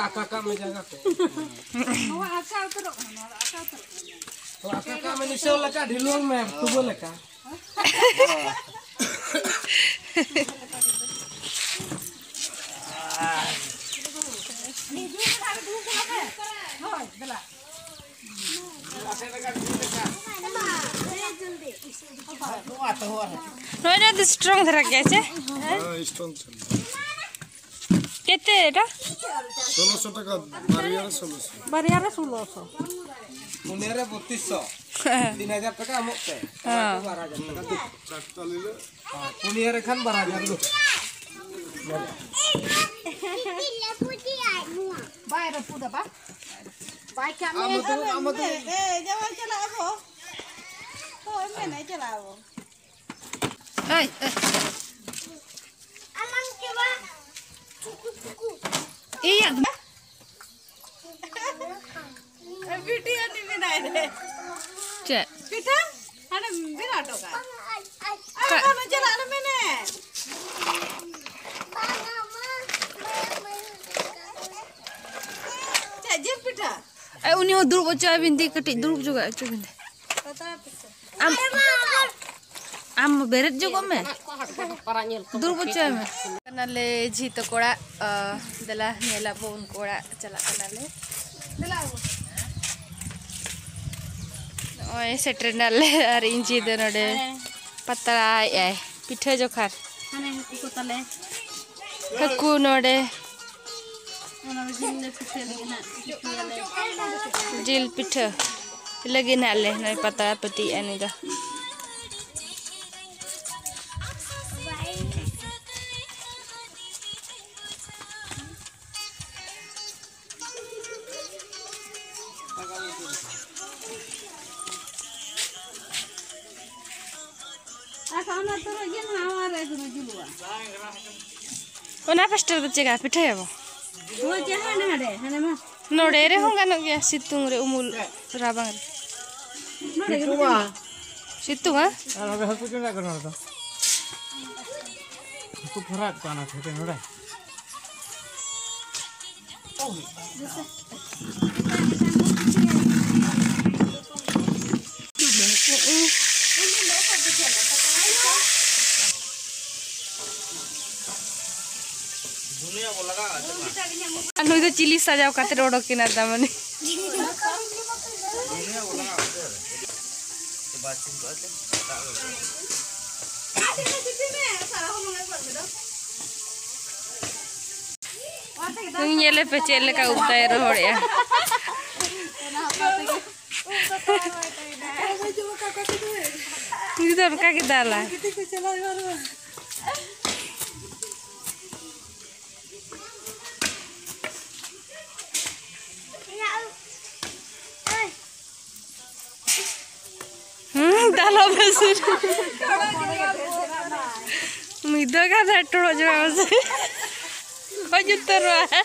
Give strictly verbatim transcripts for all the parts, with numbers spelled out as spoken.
ᱟᱠᱟ ᱠᱟᱜ ᱢᱮ ᱡᱟᱸᱜᱟ ᱠᱚ᱾ ᱱᱚᱣᱟ ᱟᱠᱟ ᱩᱛᱟᱹᱨᱚᱜ ᱠᱟᱱᱟ, ᱱᱚᱣᱟ ᱫᱚ ᱟᱠᱟ ᱩᱛᱟᱹᱨᱚᱜ ᱠᱟᱱᱟ᱾ ᱛᱚ ᱟᱠᱟ ᱠᱟᱜ ᱢᱮ, ᱱᱤᱥᱟᱹᱣ ᱞᱮᱠᱟ, ᱰᱷᱤᱞᱣᱟᱹᱝ ᱢᱮ, ᱛᱩᱵᱟᱹ ᱞᱮᱠᱟ᱾ ᱦᱳᱭ, ᱫᱮᱞᱟ᱾ ᱱᱚᱜᱼᱚᱭ ᱱᱚᱣᱟ ᱫᱚ strong ᱫᱷᱟᱨᱟ ᱜᱮᱭᱟ ᱪᱮ? ᱦᱮᱸ, strong ᱪᱮ᱾ ᱠᱮᱛᱮ ᱮᱴᱟ? ᱥᱳᱞᱳᱥᱚ ᱴᱟᱠᱟ, ᱵᱟᱨᱭᱟ ᱨᱮ ᱥᱳᱞᱳᱥᱚ᱾ ᱵᱟᱨᱭᱟ ᱨᱮ ᱥᱳᱞᱳᱥᱚ᱾ ᱯᱩᱱᱭᱟᱹ ᱨᱮ ᱵᱚᱛᱤᱥᱥᱚ᱾ ᱦᱮᱸ᱾ ᱛᱤᱱ ᱦᱟᱡᱟᱨ ᱴᱟᱠᱟ ᱮᱢᱚᱜ ᱯᱮ᱾ ᱦᱮᱸ᱾ ᱵᱟᱨ ᱦᱟᱡᱟᱨ ᱴᱟᱠᱟ᱾ ᱪᱟᱨᱴᱟ ᱞᱤᱞᱟᱹ᱾ ᱦᱮᱸ, ᱯᱩᱱᱭᱟᱹ ᱨᱮ ᱠᱷᱟᱱ ᱵᱟᱨ ᱦᱟᱡᱟᱨ ᱫᱚ᱾ ᱵᱟᱭ ᱨᱟᱹᱯᱩᱫᱟ ᱵᱟ? ᱵᱟᱭ ᱠᱟᱹᱢᱤᱭᱟ᱾ ᱟᱢ ᱫᱚ, ᱟᱢ ᱫᱚ᱾ ᱮ, ᱮ, ᱡᱟᱶᱟᱭ ᱪᱟᱞᱟᱜ ᱟᱵᱚ᱾ ᱦᱳᱭ, ᱢᱮᱱᱮᱫ ᱪᱟᱞᱟᱜ ᱟᱵᱚ᱾ ᱮᱭ, ᱮᱭ᱾ ᱤᱭᱟᱹ ᱫᱚ᱾ ᱵᱤᱴᱤ ᱟᱹᱱᱤ ᱢᱮᱱᱟᱭ ᱨᱮ᱾ ᱪᱮᱫ? ᱯᱤᱴᱷᱟᱹ? ᱦᱟᱱᱮ ᱵᱮᱱᱟᱣ ᱦᱚᱴᱚ ᱠᱟᱜ᱾ ᱟᱨ ᱠᱟ- ᱵᱟᱝ ᱪᱟᱞᱟᱜ ᱞᱮ ᱢᱮᱱᱮ᱾ ᱪᱮᱫ ᱡᱤᱞ ᱯᱤᱴᱷᱟᱹ? ᱮ, ᱩᱱᱤ ᱦᱚᱸ ᱫᱩᱲᱩᱵ ᱦᱚᱪᱚᱣᱟᱭ ᱵᱤᱱ ᱫᱤ, ᱠᱟᱹᱴᱤᱡ ᱫᱩᱲᱩᱵ ᱡᱚᱜᱟᱜ ᱦᱚᱪᱚ ᱵᱤᱱ ᱫᱤ᱾ ᱯᱟᱛᱲᱟ ᱯᱤᱴᱷᱟᱹ᱾ ᱟᱢ, ᱟᱢ ᱵᱮᱨᱮᱫ ᱡᱚᱜᱚᱜ ᱢᱮ᱾ ᱫᱩᱲᱩᱵ ᱦᱚᱪᱚᱭ ᱢᱮ᱾ ᱠᱟᱱᱟᱞᱮ ᱡᱷᱤ ᱛᱟᱠᱚ ᱚᱲᱟᱜ, ᱟ, ᱫᱮᱞᱟ ᱧᱮᱞ ᱟᱵᱚ ᱩᱱᱠᱩ ᱚᱲᱟᱜ ᱪᱟᱞᱟᱜ ᱠᱟᱱᱟᱞᱮ᱾ ᱫᱮᱞᱟ ᱵᱟᱹᱵᱩ᱾ ᱱᱚᱜᱼᱚᱭ ᱥᱮᱴᱮᱨ ᱱᱟᱞᱮ ᱟᱨ ᱤᱧ ᱡᱷᱤ ᱫᱚ ᱱᱚᱰᱮ ᱦᱮᱸ᱾ ᱯᱟᱛᱲᱟᱭᱮᱜᱼᱟᱭ ᱯᱤᱴᱷᱟᱹ ᱡᱚᱠᱷᱟᱨ᱾ ᱦᱟᱱᱮ ᱦᱟᱹᱠᱩ ᱠᱚ ᱛᱟᱞᱮ᱾ ᱦᱟᱹᱠᱩ ᱱᱚᱰᱮ᱾ ᱚᱱᱟ ᱫᱚ ᱡᱤᱞ ᱞᱮ ᱯᱤᱴᱷᱟᱹ ᱞᱟᱹᱜᱤᱫ ᱦᱟᱸᱜ, ᱯᱤᱴᱷᱟᱹᱭᱟᱞᱮ᱾ ᱡᱤᱞ ᱯᱤᱴᱷᱟᱹ ᱞᱟᱹᱜᱤᱫ ᱱᱟᱦᱟᱜ ᱞᱮ ᱱᱚᱜᱼᱚᱭ ᱯᱟᱛᱲᱟ ᱯᱟᱹᱴᱤᱭᱮᱜᱼᱟ ᱱᱩᱭ ᱫᱚ᱾ ᱟᱪᱪᱷᱟ, ᱚᱱᱟ ᱛᱚᱨᱚᱡ ᱜᱮ ᱱᱟᱦᱟᱜ ᱚᱱᱟ ᱨᱮ ᱫᱚ ᱡᱩᱞᱩᱜᱼᱟ᱾ ᱚᱱᱟ ᱯᱟᱥᱴᱟ ᱨᱮᱫᱚ ᱪᱮᱫ ᱞᱮᱠᱟ ᱯᱤᱴᱷᱟᱹᱭᱟᱵᱚ? ᱦᱳᱭ, ᱡᱟᱦᱟᱸ ᱱᱟᱰᱮ, ᱦᱟᱱᱮ ᱢᱟ᱾ ᱱᱚᱰᱮ ᱨᱮᱦᱚᱸ ᱜᱟᱱᱚᱜ ᱜᱮᱭᱟ, ᱥᱤᱛᱩᱝ ᱨᱮ ᱩᱢᱩᱞ ᱨᱟᱵᱟᱝ ᱨᱮ᱾ ᱱᱚᱰᱮ ᱜᱮ ᱥᱤᱛᱩᱝᱟ᱾ ᱥᱤᱛᱩᱝᱟ? ᱟᱨ ᱚᱸᱰᱮ ᱦᱟᱹᱠᱩ ᱪᱚᱸᱫᱟ ᱠᱚ ᱱᱚᱰᱮ ᱫᱚ᱾ ᱦᱟᱹᱠᱩ ᱯᱷᱟᱨᱟᱜ ᱠᱚᱣᱟ ᱚᱱᱟ ᱠᱷᱟᱹᱛᱤᱨ ᱱᱚᱰᱮ᱾ ᱟᱨ ᱱᱩᱭ ᱫᱚ ᱪᱤᱞᱤ ᱥᱟᱡᱟᱣ ᱠᱟᱛᱮ ᱚᱰᱚᱠ ᱮᱱᱟ ᱫᱟᱢᱟᱱᱤ? ᱩᱱᱤ ᱧᱮᱞᱮ ᱯᱮ ᱪᱮᱫ ᱞᱮᱠᱟ ᱩᱵ ᱛᱟᱭ ᱨᱚᱦᱚᱲᱮᱜᱼᱟ᱾ ᱩᱱᱤ ᱫᱚ ᱚᱱᱠᱟ ᱜᱮ ᱫᱟᱞᱟ᱾ ᱦᱩᱸ, ᱫᱟᱞᱚᱵ ᱢᱮᱥᱮ᱾ ᱢᱤᱫ ᱫᱚ ᱜᱟᱱ ᱦᱮᱰ ᱴᱚᱲᱚᱜ ᱡᱚᱢᱟ ᱢᱮᱥᱮ᱾ ᱜᱚᱡ ᱩᱛᱟᱹᱨᱚᱜᱼᱟ᱾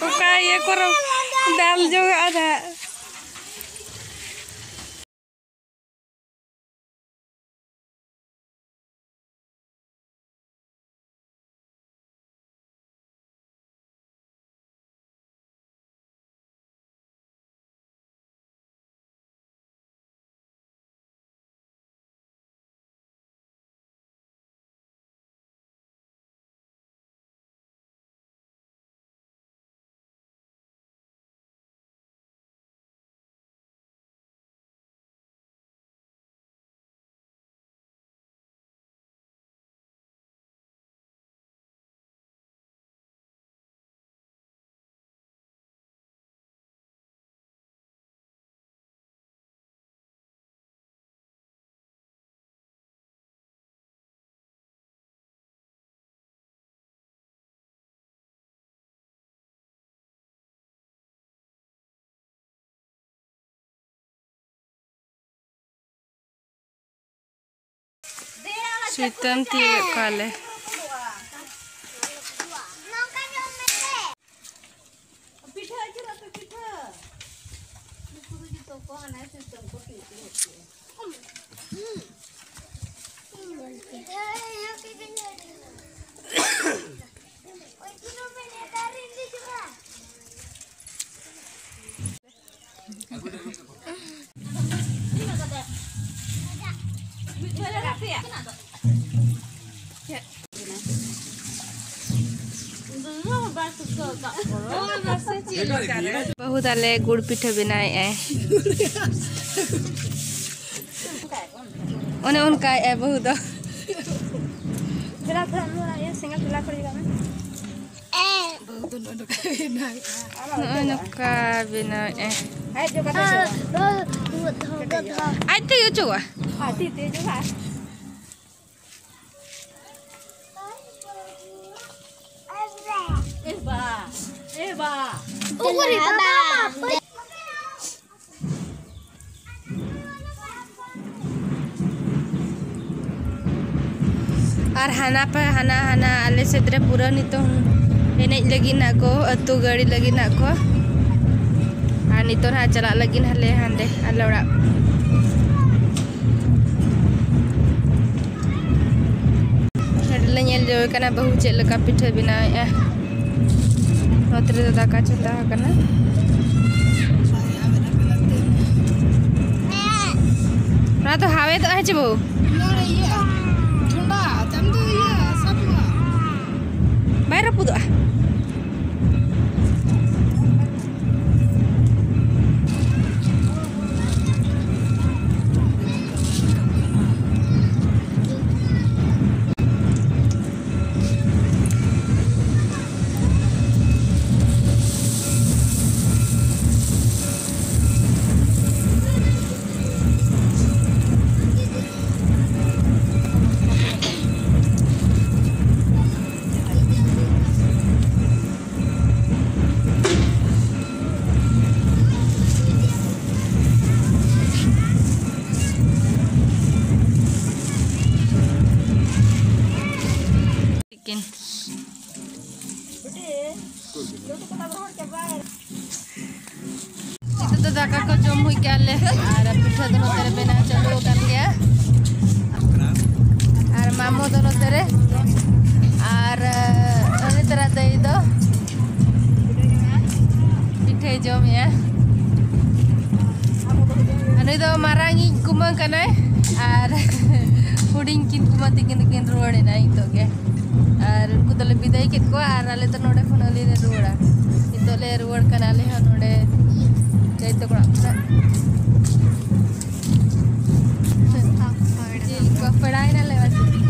ᱚᱠᱟ ᱤᱭᱟᱹ ᱠᱚᱨᱮ ᱫᱟᱞ ᱡᱚᱝᱟᱜᱼᱟ ᱱᱟᱦᱟᱜ᱾ ᱥᱩᱭᱛᱟᱹᱢ ᱛᱤᱭᱳᱜ ᱠᱚᱣᱟᱞᱮ᱾ ᱯᱤᱴᱷᱟᱹ ᱟᱹᱪᱩᱨᱚᱜ ᱯᱮ, ᱯᱤᱴᱷᱟᱹ᱾ ᱱᱩᱠᱩ ᱫᱚ ᱡᱚᱛᱚ ᱠᱚ ᱦᱟᱱᱮ ᱥᱩᱭᱛᱟᱹᱢ ᱠᱚ ᱛᱤᱭᱳᱜ ᱠᱮᱫᱟ᱾ ᱵᱟᱹᱦᱩ ᱛᱟᱞᱮ ᱜᱩᱲ ᱯᱤᱴᱷᱟᱹ ᱵᱮᱱᱟᱣᱮᱫᱼᱟᱭ᱾ ᱚᱱᱮ ᱚᱱᱠᱟᱭᱮᱫᱼᱟᱭ ᱵᱟᱹᱦᱩ ᱫᱚ᱾ ᱪᱟᱞᱟᱣ ᱛᱷᱚᱲᱟ ᱱᱚᱣᱟ ᱤᱭᱟᱹ ᱥᱮᱸᱜᱮᱞ ᱴᱷᱮᱞᱟ ᱠᱚᱨᱮ ᱪᱟᱞᱟᱜ ᱢᱮ᱾ ᱵᱟᱹᱦᱩ ᱫᱚ ᱱᱚᱜᱼᱚᱭ ᱱᱚᱝᱠᱟ ᱵᱮᱱᱟᱣᱮᱫᱼᱟᱭ᱾ ᱱᱚᱜᱼᱚᱭ ᱱᱚᱝᱠᱟ ᱵᱮᱱᱟᱣᱮᱫᱼᱟᱭ᱾ ᱦᱮᱡ ᱡᱚ ᱠᱟᱛᱮ ᱪᱟᱞᱟᱜ᱾ ᱟᱡ ᱛᱮᱜᱮ ᱚᱪᱚᱜᱚᱜᱼᱟ᱾ ᱦᱮᱸ, ᱛᱤ ᱛᱮ ᱪᱟᱞᱟᱜ᱾ ᱮ ᱵᱟ, ᱮ ᱵᱟ᱾ ᱟᱨ ᱦᱟᱱᱟ ᱯᱮ, ᱦᱟᱱᱟ, ᱦᱟᱱᱟ ᱟᱞᱮ ᱥᱮᱫ ᱨᱮ ᱯᱩᱨᱟᱹ ᱱᱤᱛᱚᱝ ᱮᱱᱮᱡ ᱞᱟᱹᱜᱤᱫ ᱱᱟᱜ ᱠᱚ, ᱟᱹᱛᱩ ᱜᱟᱹᱲᱤ ᱞᱟᱹᱜᱤᱫ ᱱᱟᱜ ᱠᱚ᱾ ᱟᱨ ᱱᱤᱛᱚᱝ ᱦᱟᱸᱜ ᱪᱟᱞᱟᱜ ᱞᱟᱹᱜᱤᱫ ᱦᱟᱞᱮ ᱦᱟᱸᱰᱮ ᱟᱞᱮ ᱚᱲᱟᱜ᱾ ᱱᱚᱰᱮ ᱞᱮ ᱧᱮᱞ ᱡᱚᱝ ᱠᱟᱱᱟ ᱵᱟᱹᱦᱩ ᱪᱮᱫ ᱞᱮᱠᱟ ᱯᱤᱴᱷᱟᱹ ᱵᱮᱱᱟᱣᱮᱫᱼᱟ᱾ ᱱᱚᱛᱮ ᱨᱮᱫᱚ ᱫᱟᱠᱟ ᱪᱚᱸᱫᱟ ᱟᱠᱟᱱᱟ᱾ ᱚᱱᱟ ᱫᱚ ᱦᱟᱣᱮᱫᱚᱜᱼᱟ ᱦᱮᱸ ᱪᱮ ᱵᱟᱹᱦᱩ? ᱱᱚᱰᱮ ᱤᱭᱟᱹ, ᱴᱷᱚᱸᱰᱟ, ᱪᱟᱸᱫᱚ ᱤᱭᱟᱹ, ᱥᱟᱵᱚᱜᱼᱟ᱾ ᱵᱟᱭ ᱨᱟᱹᱯᱩᱫᱚᱜᱼᱟ? ᱛᱤᱠᱤᱱ᱾ ᱱᱤᱛᱚᱜ ᱫᱚ ᱫᱟᱠᱟ ᱠᱚ ᱡᱚᱢ ᱦᱩᱭ ᱠᱮᱜᱼᱟ ᱞᱮ ᱟᱨ ᱯᱤᱴᱷᱟᱹ ᱫᱚ ᱱᱚᱛᱮ ᱨᱮ ᱵᱮᱱᱟᱣ ᱪᱟᱹᱞᱩ ᱟᱠᱟᱱ ᱜᱮᱭᱟ᱾ ᱟᱨ ᱢᱟᱢᱚ ᱫᱚ ᱱᱚᱛᱮ ᱨᱮ, ᱟᱨ ᱩᱱᱤ ᱛᱟᱨᱟ ᱫᱟᱹᱭ ᱫᱚ ᱯᱤᱴᱷᱟᱹᱭ ᱡᱚᱢᱮᱜᱼᱟ᱾ ᱩᱱᱤ ᱫᱚ ᱢᱟᱨᱟᱝ ᱤᱡ ᱠᱩᱢᱟᱹᱝ ᱠᱟᱱᱟᱭ ᱟᱨ ᱦᱩᱰᱤᱧ ᱠᱤᱱ ᱠᱩᱢᱟᱹᱝ ᱛᱤᱠᱤᱱ ᱫᱚᱠᱤᱱ ᱨᱩᱣᱟᱹᱲ ᱮᱱᱟ ᱱᱤᱛᱚᱜ ᱜᱮ᱾ ᱟᱨ ᱩᱱᱠᱩ ᱫᱚᱞᱮ ᱵᱤᱫᱟᱹᱭ ᱠᱮᱫ ᱠᱚᱣᱟ ᱟᱨ ᱟᱞᱮ ᱫᱚ ᱱᱚᱰᱮ ᱠᱷᱚᱱ ᱟᱹᱞᱤᱧ ᱞᱮ ᱨᱩᱣᱟᱹᱲᱟ᱾ ᱱᱤᱛᱚᱜ ᱞᱮ ᱨᱩᱣᱟᱹᱲ ᱠᱟᱱᱟ ᱟᱞᱮ ᱦᱚᱸ ᱱᱚᱰᱮ ᱫᱟᱹᱭ ᱛᱟᱠᱚ ᱚᱲᱟᱜ ᱠᱷᱚᱱᱟᱜ᱾ ᱪᱮᱫ ᱞᱮᱠᱟ ᱯᱮᱲᱟᱭᱮᱱᱟᱞᱮ ᱵᱟᱝ?